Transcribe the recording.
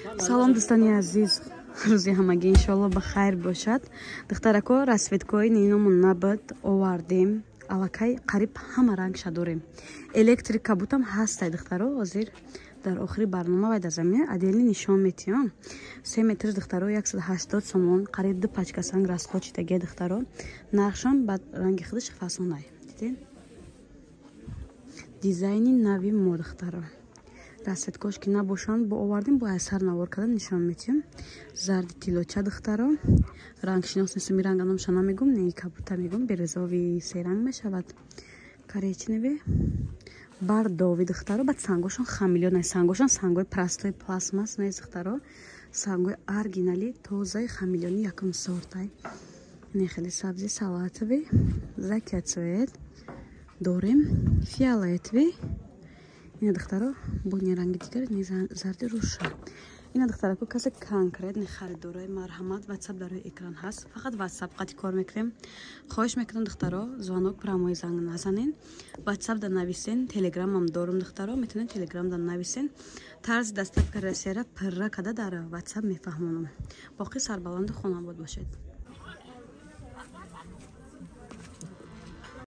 Салом, дӯстони азиз, рӯзи ҳамагӣ иншоалло ба хайр бошад. Духтарако, расцветкои ниномон набуд, овардем. Аллакай қариб ҳама рангша дорем. Электрик кабутам ҳастай, духтаро. Ҳозир дар охири барнома вай дар замина отдельно нишон метиҳам. 3 метр, духтаро, 180 сомон. Қариб ду пачка санг расход шидагия, духтаро. Нархшон ба ранги худаш фасонай. Дидед, дизайни нави мо, духтаро. Расцветкош ки набошанд, бо овардем, бо сар навор карда нишон метиҳам. Зарди тиллоча, духтаро, рангшинос нестам, ранга номша намегум, не, кабута мегум, бирюзовый серанг мешавад, коричневый, бордовый, духтаро. Баъд сангошон хамелеон, сангошон сангои простой пластмасс нест, духтаро, сангои оригинали, тозаи, хамелеони якум сортай. Не, хеле сабзи салатовый, закия цвет дорем, фиолетовый. Ина, духтаро, бо не ранги дигар, не, зарди рӯшан. Ина, духтарако, касе конкретный харидорои, марҳамат, Ватсап дар рӯи экран ҳаст, фақат Ватсап қати кор мекунем. Хоҳиш мекунам, духтаро, звонок, прямой занг назанен, Ватсап да нависен. Телеграмам дорум, духтаро, метавонед Телеграм да нависен. Тарзи доставка Россияра пирра када дар Ватсап мефаҳмонам. Боқӣ сарбаланду хонобод бошед.